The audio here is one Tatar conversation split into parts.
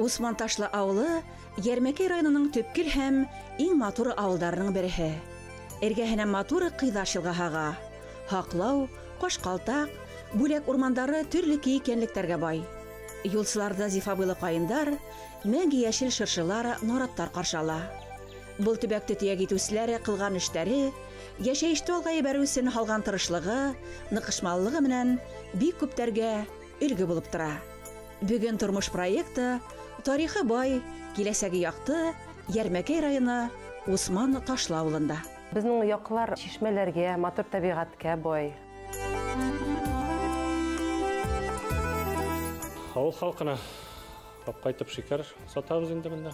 Усман Ташлы авылы Ярмәкәй районының төпкел һәм иң матур авылдарының береһе. Эргәһенә матур Кыйдаш елгаһы ага. Һаклау, Кашкалтак, Бүләк урмандары төрле киек йәнлектәргә бай. Юлчыларда зифа буйлы каендар, мәңге яшел чыршылар, нараттар каршы ала. Был төбәкте төяк итүселәре кылган эштәре, яшәеште алга ебәрү өчен һалган тырышлыгы, ныкышмалылыгы менән бик күптәргә өлге булып тора. Бүген тормыш проекты тарихы бай, киләсәге якты Ярмәкәй районы Усман Ташлы авылында. Безнең яклар чишмәләргә, матур табигатькә бай. Авыл халкына алып кайтып шикәр сатабыз инде монда.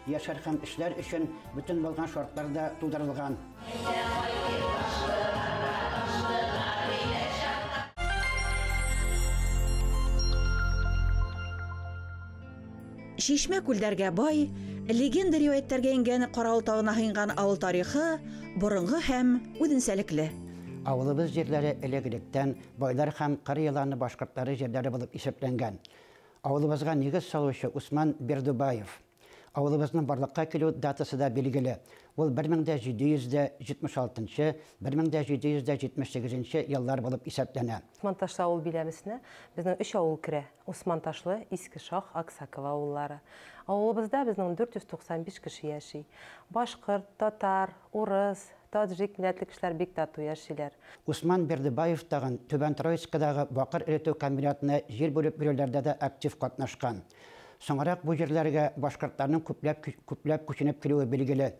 Яшәр һәм эшләр өчен бөтен булган шартлар да тудырылган. Чишмә күлдәргә бай, легенда риваятләргә иңгән Каравыл тавына һыйнган авыл тарихы борынгы һәм үзенчәлекле. Авылыбыз җирләре элек-электән байлар һәм кыр еланы башкортлары җирләре булып исәпләнгән. Авылыбызга нигез салучы Усман Бердубаев. Авылыбызның барлыкка килү датасы да билгеле. Ул 1776, 1778 еллар булып исәпләнә. Усман Ташлы авыл биләмәсенә безнең өч авыл керә. Усман Ташлы, Иске Шах, Аксаково авыллары. Авылыбызда безнең 495 кеше яши. Башкорт, татар, урыс, таджик милләтле кешеләр бик тату яшиләр. Усман Бердыбаев тагын Түбән Троицкадагы бакыр эретү комбинатына җир бүлеп бирүләрдә дә актив катнашкан. Соңрак бу җирләргә башкортларның күпләп күпләп күченеп килүе билгеле.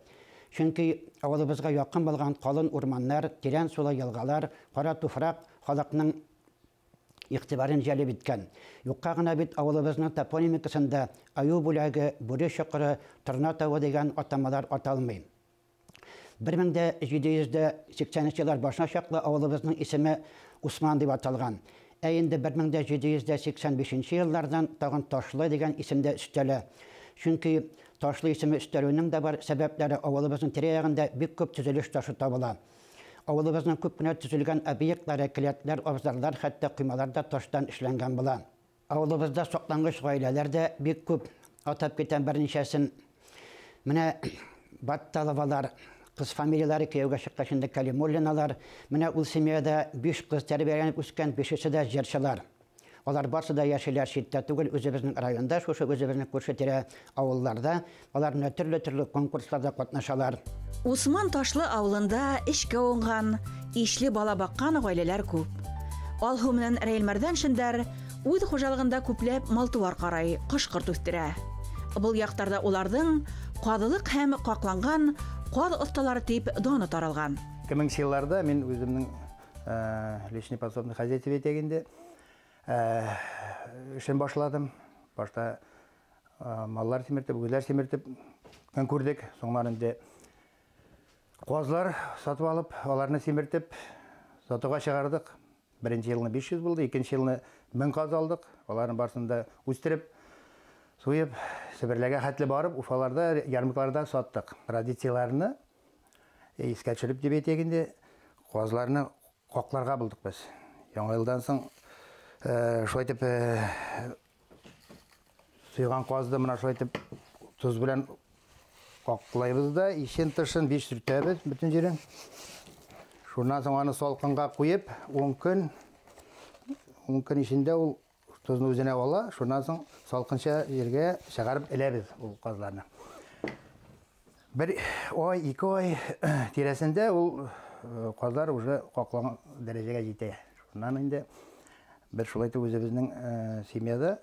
Чөнки авылыбызга якын булган калын урманнар, тирән сулы елгалар, кара туфрак халыкның игътибарын җәлеп иткән. Юкка гына бит авылыбызның топонимикасында Аю бүләге, Бүре чокыры, Торна тавы дигән атамалар аталмый. 1780 еллар башына чаклы авылыбызның исеме Усман дип аталган. Ә инде 1785 еллардан тагын Ташлы дигән исем дә өстәлә. Чөнки Ташлы исеме өстәлүнең дә бар сәбәпләре авылыбызның тирә-ягында бик күп төзелеш ташы табыла. Авылыбызның күп кенә төзелгән объектлары, келәтләр, абзарлар, хәтта коймалар да таштан эшләнгән була. Авылыбызда соклангыч гаиләләр дә бик күп. Атап китәм берничәсен. Менә Батталовалар, кыз фамилияләре кияүгә чыккач инде Калимуллиналар. Менә ул семьяда 5 кыз тәрбияләнеп үскән, бишесе дә җырчылар. Алар барсы да яшиләр читтә түгел, үзебезнең районда, шушы үзебезнең күрше-тирә авылларда. Алар менә төрле-төрле конкурсларда катнашалар. Усман Ташлы авылында эшкә уңган, ишле бала баккан гаиләләр күп. Алһу менән Рәил Мәрдәншиннәр үз хуҗалыгында күпләп мал-туар карай, кош-корт үстерә. Был яктарда уларның казылык һәм какланган каз осталары дип даны таралган. 2000 елларда мин үземнең личный подсобный хозяйство итәгендә эшен башладым. Башта маллар симертеп, үгезләр симертеп көн күрдек. Соңыннан инде казлар сатып алып, аларны симертеп сатуга чыгардык. Беренче елны 500 булды, икенче елны 1000 каз алдык. Аларның барысын да үстереп, суеп, Себерләргә хәтле барып, Уфаларда, ярмаркаларда саттык. Традицияләрне искә төшереп дип әйтик инде, казларны какларга булдык без. Яңа елдан соң шулай итеп суйган казды менә шулай итеп тоз белән каклайбыз да, ичин тышын биш сөртәбез бөтен җирен. Шуннан соң аны салкынга куеп, 10 көн, 10 көн эчендә ул тозны үзенә ала, шуннан соң салкынча җиргә чыгарып эләбез ул казларны. Бер ай, ике ай тирәсендә ул казлар уже какланган дәрәҗәгә җитә. Шуннан инде бер шулай итеп үзебезнең семьяда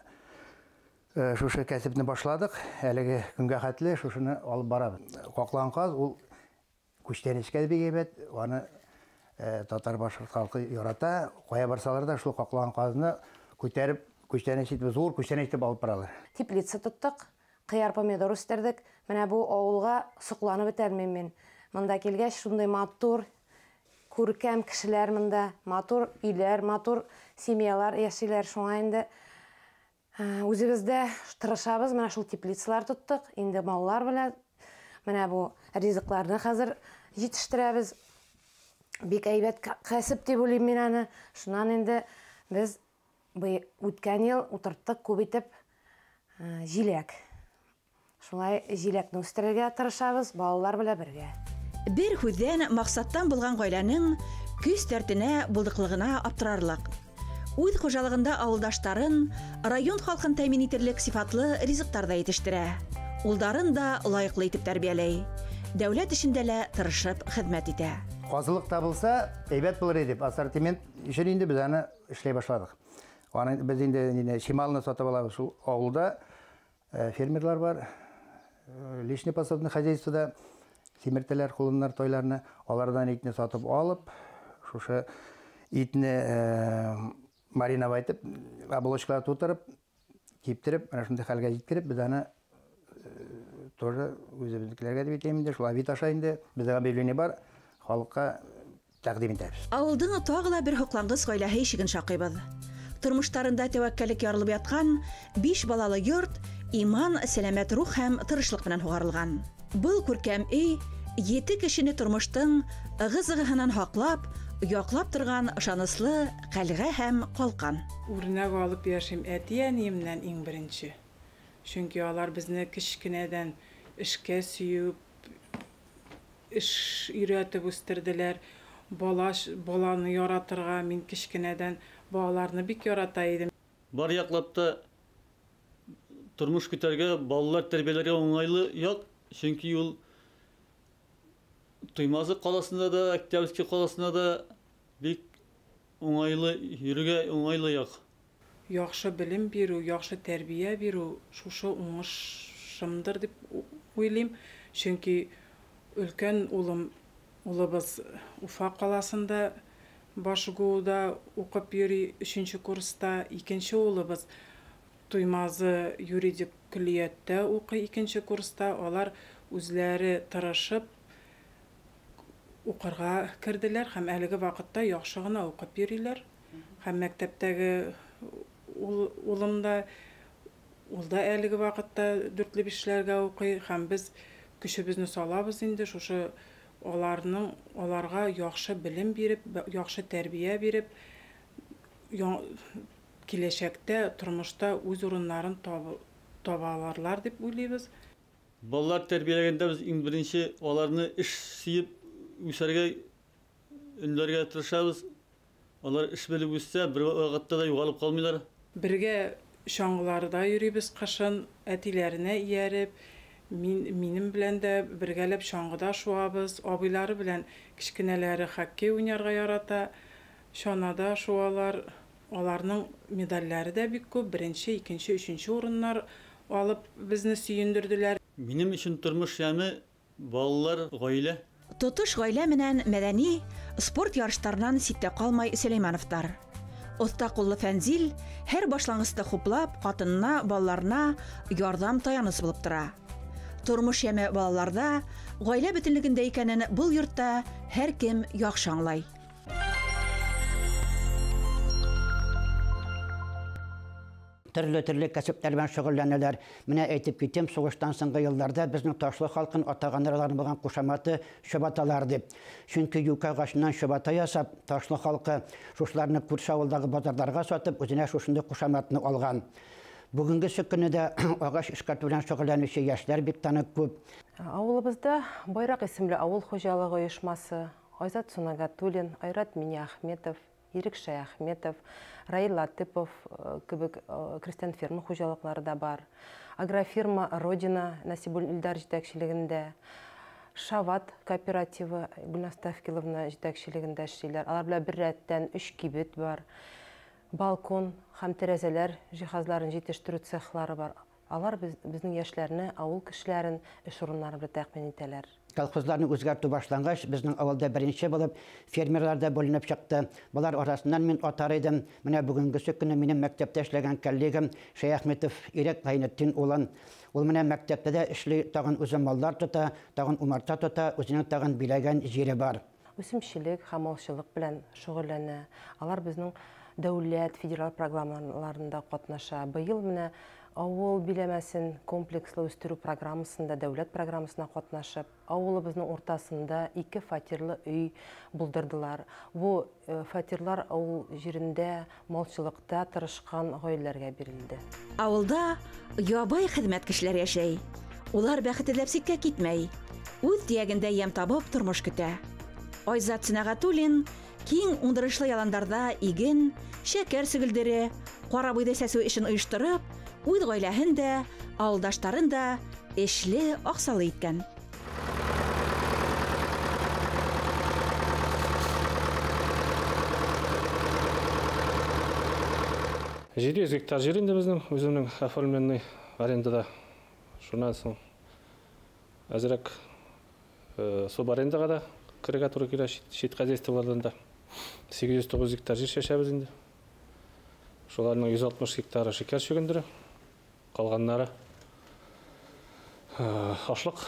шушы кәсепне башладык. Әлеге көнгә хәтле шушыны алып барабыз. Какланган каз ул күчтәнәчкә дә бик әйбәт, аны татар башкорт халкы ярата. Кая барсалар да шул какланган казны күтәреп, күчтәнәч итеп, зур күчтәнәч итеп алып баралар. Теплица тоттык, кыяр помидор үстердек. Менә бу авылга сокланып бетә алмыйм мин. Монда килгәч, шундый матур, күркәм кешеләр монда, матур өйләр, матур семьялар яшиләр. Шуңа инде үзебез дә тырышабыз, менә шул теплицалар тоттык, инде маллар белән менә бу ризыкларны хәзер җитештерәбез. Бик әйбәт кәсеп дип уйлыйм мин аны. Шуннан инде Без үткән ел утырттык күп итеп җиләк. Шулай җиләкне үстерергә тырышабыз балалар белән бергә. Бер һүҙҙән маҡсаттан булған ғаиләнең көс дәртенә, булдыҡлығына аптырарлыҡ. Үҙ хужалығында ауылдаштарын, район халҡын тәьмин итерлек сифатлы ризыҡтар ҙа етештерә. Улдарын да лайыҡлы итеп тәрбиәләй. Дәүләт эшендә лә тырышып хеҙмәт итә. Ҡазылыҡ табылса, әйбәт булыр ине дип, ассортимент өсөн инде беҙ аны эшләй башладыҡ. Аны беҙ инде чималны сатып алабыҙ. Шул ауылда фермерлар бар, личный подсобный хозяйствода симертәләр, колыннар, тойларны, алардан итне сатып алып, шушы итне мариновать итеп, оболочкалар тутырып, киптереп, менә шундый хәлгә җиткереп, без аны тоже үзебезнекеләргә дип әйтәм инде, шул Авито аша инде бездә объявление бар, халыкка тәкъдим итәбез. Ауылдың тағы ла бер һоҡланғыс ғаиләһе ишеген шаҡыйбыҙ. Тормоштарында тәүәккәллек ярылып ятҡан 5 балалы йорт иман, сәләмәт рух һәм тырышлыҡ менән һуғарылған. Был күркәм өй 7 кешене тормоштоң ығы-зығыһынан һаҡлап, яҡлап торған ышаныслы ҡәлғә һәм ҡалҡан. Үрнәк алып йәшим әти-әниемнән иң беренче. Чөнки алар безне кечкенәдән эшкә сөйеп, эш өйрәтеп үстерделәр. Баланы яратырга мин кечкенәдән балаларны бик ярата идем. Бар яҡлап та тормош көтәргә, балалар тәрбиәләргә уңайлы яҡ, чөнки ул Туймазы ҡаласында да, Октябрьский ҡаласында да бик уңайлы, йөрергә уңайлы яҡ. Яҡшы белем биреү, яҡшы тәрбиә биреү шушы уңышымдыр дип уйлыйм. Чөнки өлкән улыбыҙ Уфа ҡаласында БашГУда уҡып йөрөй, 3-нче курста. Икенсе улыбыҙ Туймазы юридик көллиәттә уҡый, 2-нче курста. Алар үҙләре тырышып уҡырға керделәр һәм әлеге ваҡытта яҡшы ғына уҡып йөрөйләр. Һәм мәктәптәге улым да, ул да әлеге ваҡытта 4-ле 5-ләргә уҡый һәм беҙ көсөбөҙҙө салабыҙ инде шушы аларға яҡшы белем биреп, яҡшы тәрбиә биреп, киләсәктә тормошта үҙ урыннарын таба аларлар дип уйлайбыҙ. Балалар тәрбиәләгәндә беҙ иң беренсе аларны эш сөйеп үҫергә өндәргә тырышабыҙ. Алар эш белеп үҫсә, бер ваҡытта да юғалып ҡалмайҙар. Бергә чаңғыларҙа йөрөйбөҙ ҡышын, әтиләренә эйәреп, минең белән дә бергәләп чаңғыда шуабыҙ. Абыйлары белән кечкенәләре хоккей уйнарға ярата, чанада шуалар. Аларның медальләре дә бик күп, 1-нче, 2-нче, 3-нче урыннар алып безне сөендерделәр. Минем өчен тормош яме балалар, ғаилә. Тотош ғаилә менән мәҙәни, спорт ярыштарынан ситтә ҡалмай Сөләймәновтар. Оҫта ҡуллы Фәнзил һәр башланғысты хуплап, ҡатынына, балаларына ярҙам таяныс булып тора. Тормош яме балаларҙа, ғаилә бөтөнлөгөндә икәнен был йортта һәр кем яҡшы аңлай. Төрлө-төрлө кәсептәр белән шөгыльләнәләр. Менә әйтеп китем, сугыштан соңгы елларда безнең Ташлы халкын атаганнар булган кушаматы чабаталар дип. Чөнки юка агачыннан чабата ясап, Ташлы халкы шушыларны күрше авылдагы базарларга сатып, үзенә шушындый кушаматны алган. Бүгенге көндә дә агач эшкәртү белән шөгыльләнүче яшьләр бик танык күп. Авылыбызда Байрак исемле авыл хуҗалыгы оешмасы, Айзат Сунагатуллин, Айрат Миниахметов, Ирек Шаяхметов, Раил Латыпов кебек крестьян ферма хуҗалыклары да бар. Агрофирма Родина Насибуллин Илдар җитәкчелегендә, Шават кооперативы Гөлназ Тавкиловна җитәкчелегендә эшлиләр. Алар белән бер рәттән 3 кибет бар. Балкон һәм тәрәзәләр җиһазларын җитештерү цехлары бар. Алар безнең яшьләрне, авыл кешеләрен эш урыннары белән тәэмин итәләр. Колхозларны үзгәртү башлангач, безнең авылда беренче булып фермерлар да бүленеп чыкты. Булар арасыннан мин атар идем. Менә бүгенгесе көне минем мәктәптә эшләгән коллегам Шәяхметов Ирек Гайнетдин улын. Ул менә мәктәптә дә эшли, тагын үзе маллар тота, тагын умарта тота, үзенең тагын биләгән җире бар. Үсемчелек һәм малчылык белән шөгыльләнә. Алар безнең дәүләт федераль программаларында катнаша. Быел менә Авыл биләмәсен комплекслы үстерү программасында, дәүләт программасына катнашып, авылыбызның уртасында 2 фатирлы өй булдырдылар. Бу фатирлар авыл җирендә малчылыкта тырышкан гаиләләргә бирелде. Авылда ябай хезмәт кешеләр яшәй. Улар бәхет эзләп читкә китмәй. Үз төягендә ямь табып тормыш көтә. Айзат Сөнәгатуллин киң уңдырышлы яландарда иген, шәкәр сөгелдере, карабойда сәсү эшен оештырып, үз гаиләһен дә, авылдашларын да эшле, аксалы иткән. 700 гектар җир инде безнең, үземнең оформленный арендада. Шуннан соң әзрәк субарендага да керергә туры килә, чит хозяйстволардан да. 809 гектар җир чәчәбез инде. Шуларның 160 гектары шикәр чөгендере, калганнары ашлык,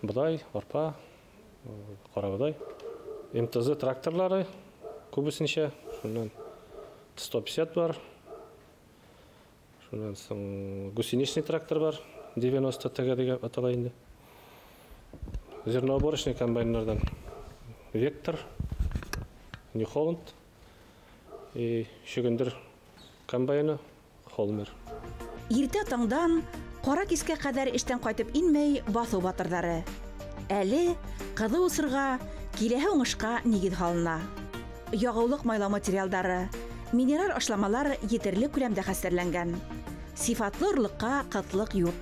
бодай, арпа, кара бодай. МТЗ тракторлары күбесенчә, шуннан 150 бар. Шуннан соң гусеничный трактор бар, 90 ТГ дип атала инде. Зерноуборочный комбайннардан Вектор, Нью Холланд и чөгендер комбайны Холмер. Иртә таңдан кара кискә кадәр эштән кайтып инмәй басу батырлары. Әле кызу усырга, киләһе уңышка нигез һалына. Ягулык майлау материалдары, минераль ашламалар етерлек күләмдә хәстәрләнгән. Сифатлы орлыкка кытлык юк.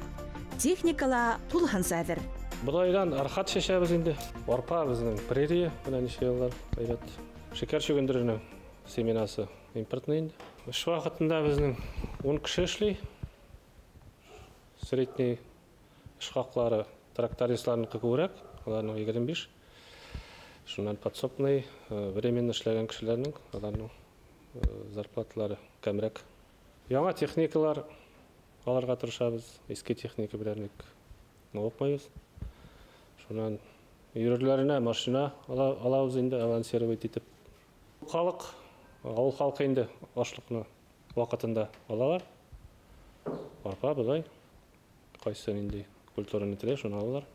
Техникала тулыһынча әзер. Бодайдан архат чәчәбез инде. Арпа безнең прерия, менә ничә еллар әйбәт. Шикәр чөгендеренең семенасы импортный инде. Эш вакытында безнең 10 кеше эшли. Средний эш хаклары трактористларныкы күбрәк, аларның 25. Шуннан подсобный, временно эшләгән кешеләрнең, аларның зарплаталары кәмрәк. Яңа техникалар алырга тырышабыз, иске техника белән укмайбыз. Шуннан йөрерләренә машина алабыз инде, авансировать итеп. Халык, авыл халкы инде ашлыкны вакытында алалар. Арпа, бодай, кайсы нинди культураны теләй, шуны алалар.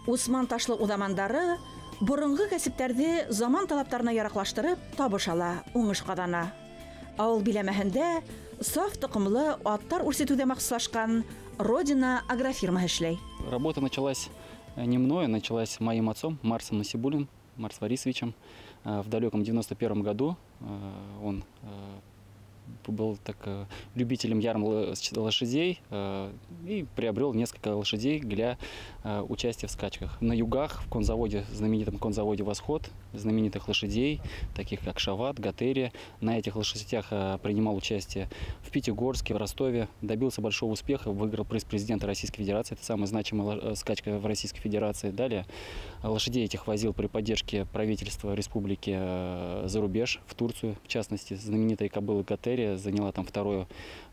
Усман Ташлы уҙамандары боронғо кәсептәрҙе заман талаптарына яраҡлаштырып табыш ала, уңыш ҡаҙана. Ауыл биләмәһендә саф тоҡомло аттар үрсетеүҙә махсуслашҡан Родина агрофирмаһы эшләй. Работа началась не мною, началась моим отцом Марсом Насибуллиным, Марс Борисовичем. В далеком 91 году он был так любителем ярм лошадей и приобрел несколько лошадей для участия в скачках. На югах, в конзаводе, знаменитом конзаводе «Восход», знаменитых лошадей, таких как Шават, Гатерия. На этих лошадях принимал участие в Пятигорске, в Ростове, добился большого успеха, выиграл приз президента Российской Федерации, это самая значимая скачка в Российской Федерации. Далее лошадей этих возил при поддержке правительства республики за рубеж, в Турцию, в частности, знаменитая кобыла Гатерия заняла там второе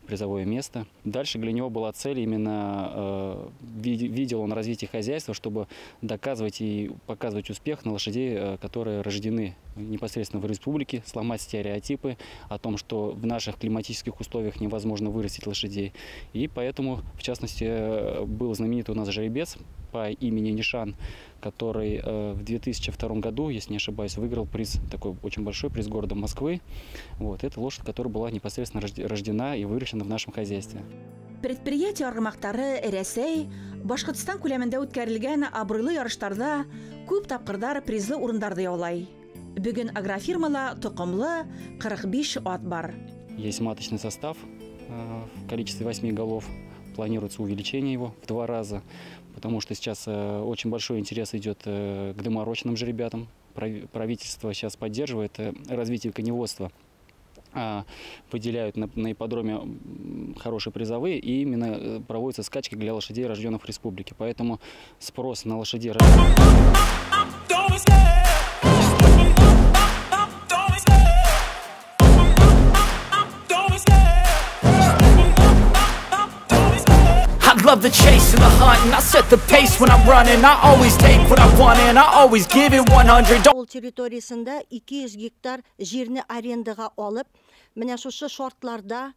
призовое место. Дальше для него была цель именно, видел он развитие хозяйства, чтобы доказывать и показывать успех на лошадей, которые рождены непосредственно в республике, сломать стереотипы о том, что в наших климатических условиях невозможно вырастить лошадей. И поэтому, в частности, был знаменитый у нас жеребец по имени Нишан, который в 2002 году, если не ошибаюсь, выиграл приз, такой очень большой приз города Москвы. Вот, это лошадь, которая была непосредственно рождена и выращена в нашем хозяйстве. Предприятие аргымактары Рәсәй, Башҡортостан күләмендә үткәрелгән абруйлы ярыштарҙа күп тапҡырҙар призлы урындарҙы яулай. Бөгөн агрофирмала тоҡомло 45 ат бар. Есть маточный состав в количестве 8 голов. Планируется увеличение его в 2 раза, потому что сейчас очень большой интерес идет к доморощенным жеребятам. Правительство сейчас поддерживает развитие коневодства. Выделяют на ипподроме хорошие призовые, и именно проводятся скачки для лошадей, рожденных в республике. Поэтому спрос на лошадей... Love the chase and the hunt, and I set the pace when I'm running. I always take what I want and I always give it 100. Авыл территориясендә 200 гектар җирне арендага алып, Менә шушы шартларда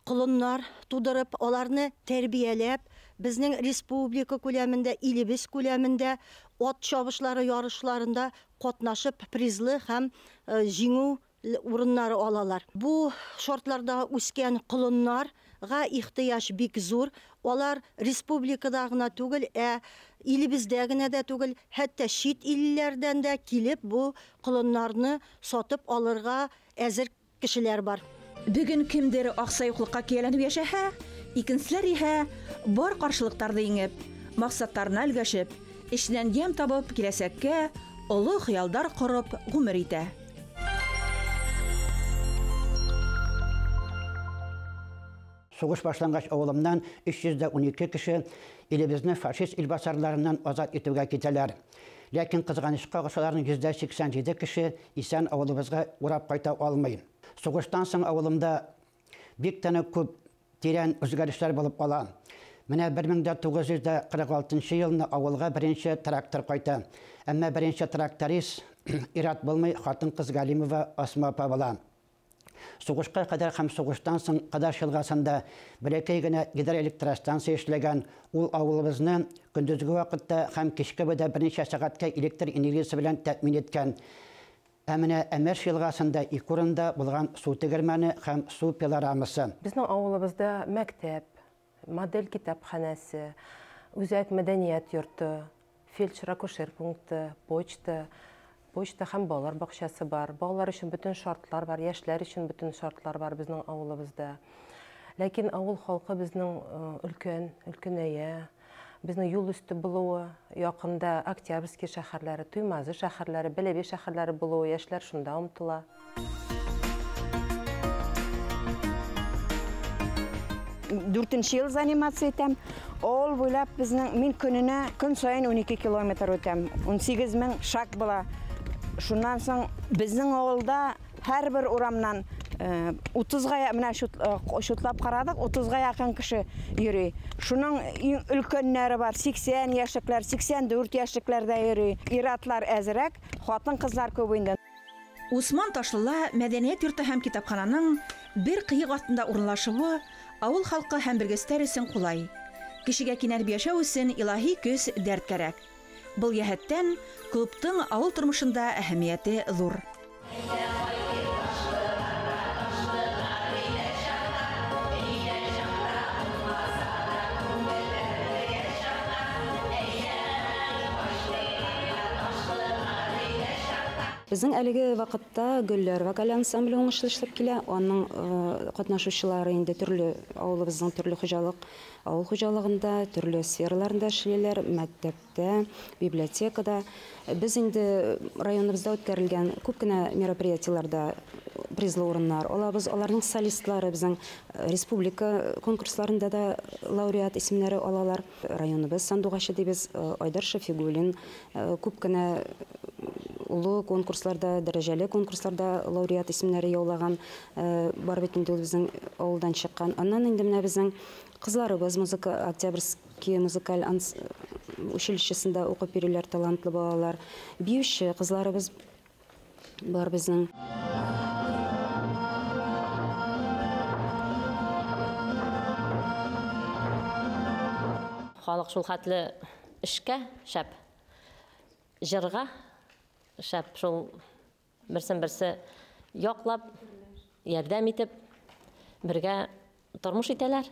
колыннар тудырып, аларны тәрбияләп, безнең республика күләмендә, илебез күләмендә ат чабышлары ярышларында катнашып призлы һәм җиңү урыннары алалар. Бу шартларда үскән колыннарга ихтыяҗ бик зур. Алар республикада гына түгел, ә илебездә генә дә түгел, хәтта чит илләрдән дә килеп бу колыннарны сатып алырга әзер кешеләр бар. Бүген кемдер аксаюклыкка кияләнеп яшәһә, икенчеләр иһә бар каршылыктарны иңеп, максатларына өлгәшеп, эшеннән ямь табып, киләсәккә олы хыялдар корып гомер итә. Сугыш башлангач авылымнан 312 кеше илебезне фашист илбасарларыннан азат итүгә китәләр. Ләкин кызганычка аларның 87 кеше исән авылыбызга урап кайта алмый. Сугыштан соң авылымда бик тә күп тирән үзгәрешләр булып ала. Менә 1946 елны авылга беренче трактор кайта. Әмма беренче тракторист ир-ат булмый, хатын-кыз Галимова Асма апа була. Сугышка кадәр һәм сугыштан соң Кадаш елгасында бәләкәй генә гидроэлектростанция эшләгән. Ул авылыбызны көндезге вакытта һәм кичке бәдә берничә сәгатькә электр энергиясе белән тәэмин иткән. Ә менә Әмәш елгасында ике урында булган су тегермәне һәм су пилорамасы. Безнең авылыбызда мәктәп, модель китапханәсе, үзәк мәдәният йорты, фельдшер-акушер пункты, почта һәм балалар бакчасы бар. Балалар өчен бөтен шартлар бар, яшьләр өчен бөтен шартлар бар безнең авылыбызда. Ләкин авыл халкы безнең өлкән, өлкәнәя, безнең юл өсте булуы, якында Октябрьский шәһәрләре, Туймазы шәһәрләре, Бәләбәй шәһәрләре булуы, яшьләр шунда омтыла. Дүртенче ел заниматься итәм. Авыл буйлап безнең мин көненә көн саен 12 километр үтәм. 18 мең шаг була. Шуннан соң безнең авылда һәрбер урамнан 30-га менә шутлап карадык, 30-га якын кеше йөри. Шуның иң өлкәннәре бар, 80 яшьлекләр, 84 яшьлекләр дә йөри. Ир-атлар әзрәк, хатын-кызлар күп инде. Усман Ташлыла мәдәният йорты һәм китапхананың бер кыек астында урынлашуы авыл халкы һәм белгечләр өчен кулай. Кешегә кинәнеп яшәү өчен илаһи көч, дәрт кәрәк. Был йәһәттән клубтың авыл тормышында әһәмияте зур. Безнең әлеге вакытта Гөлләр вокаль ансамбле уңышлы эшләп килә. Аның катнашучылары инде төрле авылыбызның төрле хуҗалык, авыл хуҗалыгында, төрле сфераларында эшлиләр, мәктәптә, библиотекада. Без инде районыбызда үткәрелгән күп кенә мероприятиеләрдә призлы урыннар алабыз. Аларның солистлары безнең республика конкурсларында да лауреат исемнәре алалар. Районыбыз сандугачы дибез, Айдар Шафигуллин күп кенә олы конкурсларда, дәрәҗәле конкурсларда лауреат исемнәре яулаган, бар бит инде ул безнең авылдан чыккан. Аннан инде менә безнең кызларыбыз музыка Октябрьский музыкаль училищесында укып йөриләр, талантлы балалар. Биюче кызларыбыз бар безнең. Халык шул хәтле эшкә шәп, җырга шәп, шул берсен-берсе яклап, ярдәм итеп, бергә тормыш итәләр.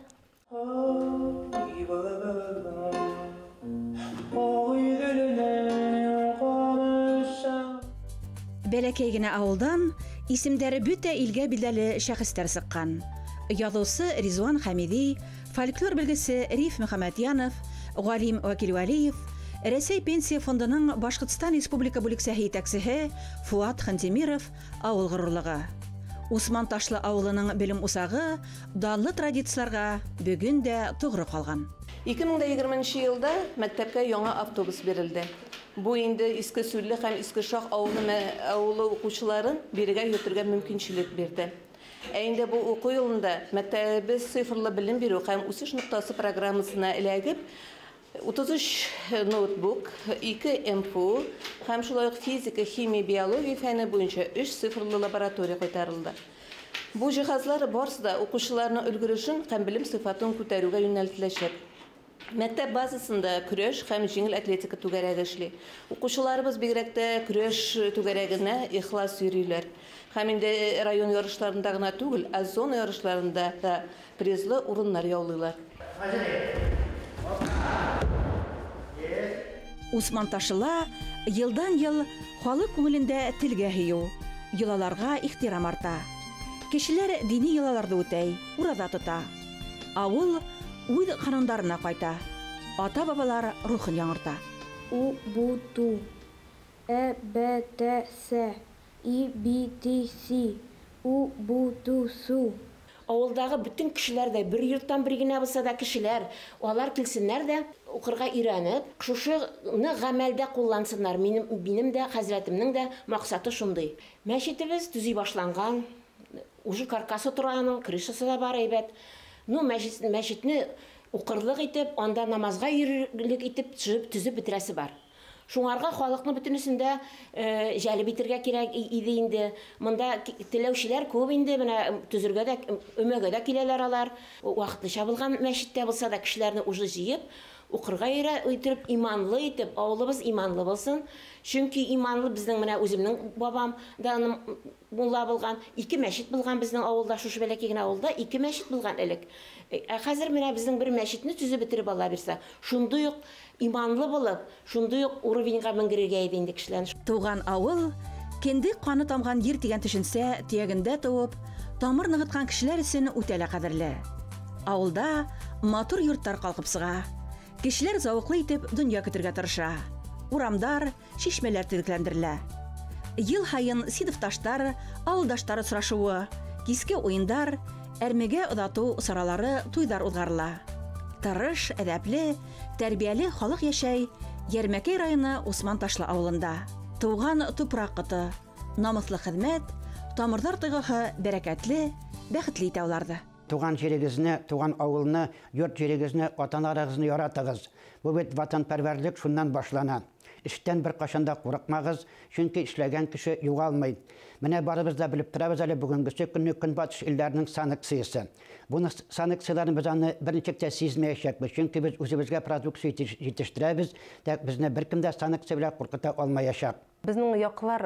Бәләкәй генә авылдан исемдәре бөтә илгә билгеле шәхесләр сыккан. Язучы Ризуан Хәмиди, фольклор белгесе Риф Мөхәммәтьянов, галим Вәкил Вәлиев, Рәсәй пенсия фондының Башкортстан Республика бүлексәһе итәксеһе Фуат Хантимиров авыл горурлыгы. Усман Ташлы авылының белем усагы данлы традицияләргә бүген дә тугры калган. 2020 елда мәктәпкә яңа автобус бирелде. Бу инде Иске Сүлле һәм Иске Шах авылы укучыларын бирегә йөртергә мөмкинчелек бирде. Ә инде бу уку елында мәктәбебез цифрлы белем бирү һәм үсеш ноктасы программасына эләгеп, 33 ноутбук, 2 МФУ һәм шулай ук физика, химия, биология фәне буенча 3 цифрлы лаборатория кайтарылды. Бу җиһазлар барысы да укучыларның өлгерешен һәм белем сыйфатын күтәрүгә юнәлтеләчәк. Мәктәп базасында көрәш һәм җиңел атлетика түгәрәге эшли. Укучыларыбыз бигрәк тә көрәш түгәрәгенә ихлас йөриләр. Һәм инде район ярышларында гына түгел, ә зона ярышларында да призлы урыннар яулыйлар. Усман Ташыла елдан-ел халык күңелендә телгә һөю, йолаларга ихтирам арта. Кешеләр дини йолаларны үтәй, ураза тота. Авыл үз канундарына кайта, ата-бабалар рухын яңарта. У, бу, ту. Ә, бә, тә, сә. И, би, ти, си. У, бу, ту, су. Авылдагы бөтен кешеләр дә, бер йорттан бер генә булса да кешеләр, алар килсеннәр дә, укырга өйрәнеп, шушыны гамәлдә куллансыннар. Минем, минем дә, хәзрәтемнең дә максаты шундый. Мәчетебез төзи башланган, уже каркасы тора аның, крышасы да бар әйбәт. Ну, мәчет, мәчетне укырлык итеп, анда намазга йөрерлек итеп төзеп, төзеп бетерәсе бар. Шуңарга халыкны бөтенесен дә җәлеп итергә кирәк иде инде. Монда теләүчеләр күп инде, менә төзергә дә, өмәгә дә киләләр алар. Вакытлыча булган мәчеттә булса да кешеләрне уже җыеп, укырга итеп, иманлы итеп, авылыбыз иманлы булсын. Чөнки иманлы безнең менә үземнең бабам да мулла булган, ике мәчет булган безнең авылда, шушы бәләкәй генә авылда ике мәчет булган элек. Ә хәзер менә безнең бер мәчетне төзеп бетереп Алла бирсә, шундый ук иманлы булып, шундый ук уровеньга менгерергә иде инде кешеләрне. Туган авыл, кендек каны тамган җир дигән төшенчә төягендә туып, тамыр ныгыткан кешеләр өчен үтә лә кадерле. Авылда матур йортлар калкып чыга. Кешеләр зәвыклы итеп дөнья көтергә тырыша. Урамдар, чишмәләр төзекләндерелә. Ел һаен сыйныфташтар, авылдаштар очрашуы, киске уендар, әрмегә озату чаралары, туйлар узгарыла. Тырыш, әдәпле, тәрбияле халык яшәй Ярмәкәй районы Усман Ташлы авылында. Туган тупрак коты, намуслы хезмәт, тамырлар тойгыһы бәрәкәтле, бәхетле итә аларды. Туган җирегезне, туган авылны, йорт җирегезне, ата-аналарыгызны яратыгыз. Бу бит ватанпәрвәрлек шуннан башлана. Эштән беркайчан да курыкмагыз, чөнки эшләгән кеше югалмый. Менә барыбыз да белеп торабыз әле бүгенгесе көнне Көнбатыш илләренең санкциясе. Бу санкцияләрне без аны берничек тә сизмәячәкбез, чөнки без үзебезгә продукция җитештерәбез, так безне беркем дә санкция белән куркыта алмаячак. Безнең яклар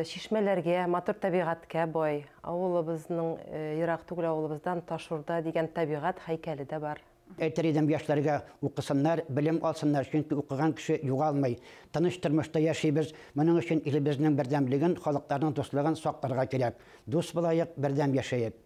чишмәләргә, матур табигатькә бай. Авылыбызның ерак түгел авылыбыздан Ташурда дигән табигать һәйкәле дә бар. Әйтер идем яшьләргә укысыннар, белем алсыннар, чөнки укыган кеше югалмый. Тыныч тормышта яшибез. Моның өчен илебезнең бердәмлеген, халыкларның дуслыгын сакларга кирәк. Дус булайык, бердәм яшәек.